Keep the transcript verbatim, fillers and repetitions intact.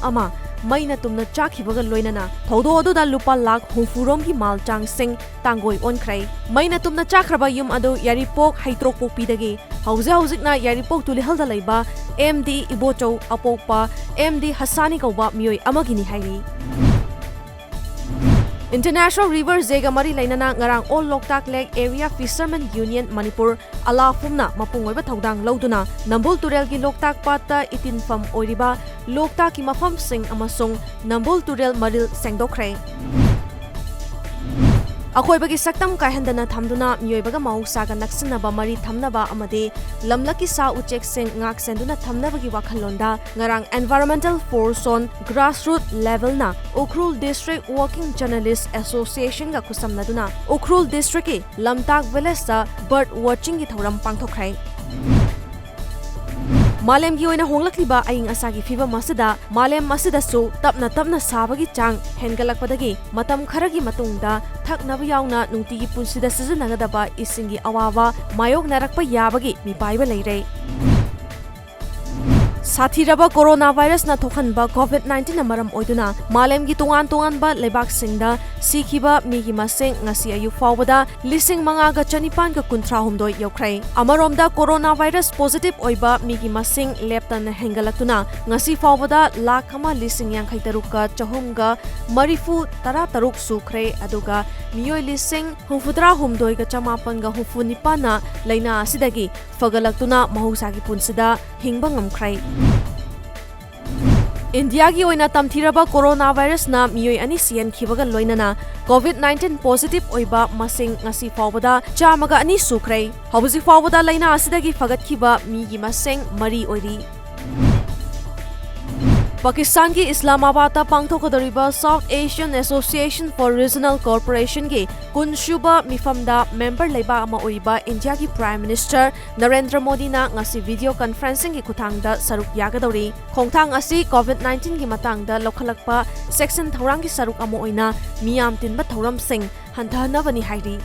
ꯑꯃ ꯃꯩꯅ ꯇꯨꯝꯅ ꯆꯥꯛꯈꯤꯕꯒ ꯂꯣꯏꯅꯅ ꯊꯧꯗꯣꯛ ꯑꯗꯨꯗ ꯂꯨꯄꯥ ꯂꯥꯈ ꯍꯨꯝꯐꯨ ꯔꯣꯝꯒꯤ ꯃꯥꯜ ꯆꯥꯡꯁꯤꯡ ꯇꯥꯡꯒꯣꯏ ꯑꯣꯟꯈ꯭ꯔꯦ꯫ ꯃꯩꯅ ꯇꯨꯝꯅ ꯆꯥꯛꯈ꯭ꯔꯕ ꯌꯨꯝ ꯑꯗꯨ ꯌꯥꯏꯔꯤꯄꯣꯛ ꯍꯩꯇ꯭ꯔꯣꯛꯄꯣꯛꯄꯤꯗꯒꯤ ꯍꯧꯖꯤꯛ ꯍꯧꯖꯤꯛꯅ ꯌꯥꯏꯔꯤꯄꯣꯛ ꯇꯨꯂꯤꯍꯜꯗ ꯂꯩꯕ M D Ibochou ꯑꯄꯣꯛꯄ M D ꯍꯁꯥꯅꯤ ꯀꯧꯕ ꯃꯤꯑꯣꯏ ꯑꯃꯒꯤꯅꯤ ꯍꯥꯏꯔꯤ꯫ International Rivers Day ꯒ ꯃꯔꯤ ꯂꯩꯅꯅ ꯉꯔꯥꯡ All Loktak Lake Area Fishermen Union Manipur, ꯑꯂꯥꯐꯨꯝꯅ ꯃꯄꯨꯡ ꯑꯣꯏꯕ ꯊꯧꯗꯥꯡ ꯂꯧꯗꯨꯅ ꯅꯝꯕꯨꯜ ꯇꯨꯔꯦꯜꯒꯤ ꯂꯣꯛꯇꯥꯛ ꯄꯥꯠꯇ ꯏꯇꯤꯟꯐꯝ ꯑꯣꯏꯔꯤꯕ ꯂꯣꯛꯇꯥꯛꯀꯤ ꯃꯐꯝꯁꯤꯡ ꯑꯃꯁꯨꯡ ꯅꯝꯕꯨꯜ ꯇꯨꯔꯦꯜ ꯃꯔꯤꯜ ꯁꯦꯡꯗꯣꯛꯈ꯭ꯔꯦ꯫ ꯑꯀꯣꯏꯕꯒꯤ ꯁꯛꯇꯝ ꯀꯥꯏꯍꯟꯗꯅ ꯊꯝꯗꯨꯅ ꯃꯤꯑꯣꯏꯕꯒ ꯃꯍꯧꯁꯥꯒ ꯅꯛꯁꯤꯟꯅꯕ ꯃꯔꯤ ꯊꯝꯅꯕ ꯑꯃꯗꯤ ꯂꯝꯂꯛꯀꯤ ꯁꯥ ꯎꯆꯦꯛꯁꯤꯡ ꯉꯥꯛ ꯁꯦꯟꯗꯨꯅ ꯊꯝꯅꯕꯒꯤ ꯋꯥꯈꯜꯂꯣꯟꯗ ꯉꯔꯥꯡ Environmental Force on Grassroot Level ꯅ Ukhrul District Working Journalist Association ꯒ ꯈꯨꯠꯁꯝꯅꯗꯨꯅ ꯎꯈ꯭ꯔꯨꯜ District ꯀꯤ ꯂꯝꯇꯥꯛ Village ꯇ bird watching ꯒꯤ ꯊꯧꯔꯝ ꯄꯥꯡꯊꯣꯛꯈ꯭ꯔꯦ꯫ ꯃꯥꯂꯦꯝꯒꯤ ꯑꯣꯏꯅ ꯍꯣꯡꯂꯛꯂꯤꯕ ꯑꯏꯪ ꯑꯁꯥꯒꯤ ꯐꯤꯕꯝ ꯑꯁꯤꯗ ꯃꯥꯂꯦꯝ ꯑꯁꯤꯗꯁꯨ ꯇꯞꯅ ꯇꯞꯅ ꯁꯥꯕꯒꯤ ꯆꯥꯡ ꯍꯦꯟꯒꯠꯂꯛꯄꯗꯒꯤ ꯃꯇꯝ ꯈꯔꯒꯤ ꯃꯇꯨꯡꯗ ꯊꯛꯅꯕ ꯌꯥꯎꯅ ꯅꯨꯡꯇꯤꯒꯤ ꯄꯨꯟꯁꯤꯗ ꯁꯤꯖꯤꯟꯅꯒꯗꯕ ꯏꯁꯤꯡꯒꯤ ꯑꯋꯥꯕ ꯃꯥꯌꯣꯛꯅꯔꯛꯄ ꯌꯥꯕꯒꯤ ꯃꯤꯄꯥꯏꯕ ꯂꯩꯔꯦ꯫ ꯁꯥꯊꯤꯔꯕ ꯀꯣꯔꯣꯅꯥ ꯚꯥꯏꯔꯁꯅ ꯊꯣꯛꯍꯟꯕ ꯀꯣꯚꯤꯗ ꯅꯥꯏꯟꯇꯤꯟꯅ ꯃꯔꯝ ꯑꯣꯏꯗꯨꯅ ꯃꯥꯂꯦꯝꯒꯤ ꯇꯣꯉꯥꯟ ꯇꯣꯉꯥꯟꯕ ꯂꯩꯕꯥꯛꯁꯤꯡꯗ ꯁꯤꯈꯤꯕ ꯃꯤꯒꯤ ꯃꯁꯤꯡ ꯉꯁꯤ ꯑꯌꯨꯛ ꯐꯥꯎꯕꯗ ꯂꯤꯁꯤꯡ ꯃꯉꯥꯒ ꯆꯅꯤꯄꯥꯟꯒ ꯀꯨꯟꯊ꯭ꯔꯥ ꯍꯨꯝꯗꯣꯏ ꯌꯧꯈ꯭ꯔꯦ꯫ ꯑꯃꯔꯣꯝꯗ, ꯀꯣꯔꯣꯅꯥ ꯚꯥꯏꯔꯁ ꯄꯣꯖꯤꯇꯤꯚ ꯑꯣꯏꯕ ꯃꯤꯒꯤ ꯃꯁꯤꯡ ꯂꯦꯞꯇꯅ ꯍꯦꯟꯒꯠꯂꯛꯇꯨꯅ ꯉꯁꯤ ꯐꯥꯎꯕꯗ ꯂꯥꯈ ꯑꯃ ꯂꯤꯁꯤꯡ ꯌꯥꯡꯈꯩ ꯇꯔꯨꯛꯀ ꯆꯍꯨꯝꯒ ꯃꯔꯤꯐꯨ ꯇꯔꯥ ꯇꯔꯨꯛ ꯁꯨꯈ꯭ꯔꯦ, ꯑꯗꯨꯒ ꯃꯤꯑꯣꯏ ꯂꯤꯁꯤꯡ ꯍꯨꯝꯐꯨꯇꯔꯥ ꯍꯨꯝꯗꯣꯏꯒ ꯆꯃꯥꯄꯟꯒ ꯍꯨꯝꯐꯨ ꯅꯤꯄꯥꯟꯅ ꯂꯥꯏꯅꯥ ꯑꯁꯤꯗꯒꯤ ꯐꯒꯠꯂꯛꯇꯨꯅ ꯃꯍꯧꯁꯥꯒꯤ ꯄꯨꯟꯁꯤꯗ ꯍꯤꯡꯕ ꯉꯝꯈ꯭ꯔꯦ꯫ ꯏꯟꯗꯤꯌꯥꯒꯤ ꯑꯣꯏꯅ ꯇꯝꯊꯤꯔꯕ ꯀꯣꯔꯣꯅꯥ ꯚꯥꯏꯔꯁꯅ ꯃꯤꯑꯣꯏ ꯑꯅꯤ ꯁꯤꯍꯟꯈꯤꯕꯒ ꯂꯣꯏꯅꯅ ꯀꯣꯚꯤꯗ ꯅꯥꯏꯟꯇꯤꯟ ꯄꯣꯖꯤꯇꯤꯚ ꯑꯣꯏꯕ ꯃꯁꯤꯡ ꯉꯁꯤ ꯐꯥꯎꯕꯗ ꯆꯥꯝꯃꯒ ꯑꯅꯤ ꯁꯨꯈ꯭ꯔꯦ꯫ ꯍꯧꯖꯤꯛ ꯐꯥꯎꯕꯗ ꯂꯥꯏꯅꯥ ꯑꯁꯤꯗꯒꯤ ꯐꯒꯠꯈꯤꯕ ꯃꯤꯒꯤ ꯃꯁꯤꯡ ꯃꯔꯤ ꯑꯣꯏꯔꯤ꯫ ꯄꯥꯀꯤꯁꯇꯥꯟꯒꯤ ꯏꯁꯂꯥꯃꯥꯕꯥꯗꯇ ꯄꯥꯡꯊꯣꯛꯀꯗꯧꯔꯤꯕ South Asian Association for Regional Cooperation ꯒꯤ ꯀꯨꯟꯁꯨꯕ ꯃꯤꯐꯝꯗ ꯃꯦꯝꯕꯔ ꯂꯩꯕꯥꯛ ꯑꯃ ꯑꯣꯏꯔꯤꯕ ꯏꯟꯗꯤꯌꯥꯒꯤ Prime Minister ꯅꯔꯦꯟꯗ꯭ꯔ ꯃꯣꯗꯤꯅ ꯉꯁꯤ video conferencing ꯒꯤ ꯈꯨꯠꯊꯥꯡꯗ ꯁꯔꯨꯛ ꯌꯥꯒꯗꯧꯔꯤ꯫ ꯈꯣꯡꯊꯥꯡ ꯑꯁꯤ ꯀꯣꯚꯤꯗ ꯅꯥꯏꯟꯇꯤꯟꯒꯤ ꯃꯇꯥꯡꯗ ꯂꯧꯈꯠꯂꯛꯄ ꯆꯦꯛꯁꯤꯟ ꯊꯧꯔꯥꯡꯒꯤ ꯁꯔꯨꯛ ꯑꯃ ꯑꯣꯏꯅ ꯃꯤꯌꯥꯝ ꯇꯤꯟꯕ ꯊꯧꯔꯝꯁꯤꯡ ꯍꯟꯊꯍꯟꯅꯕꯅꯤ ꯍꯥꯏꯔꯤ꯫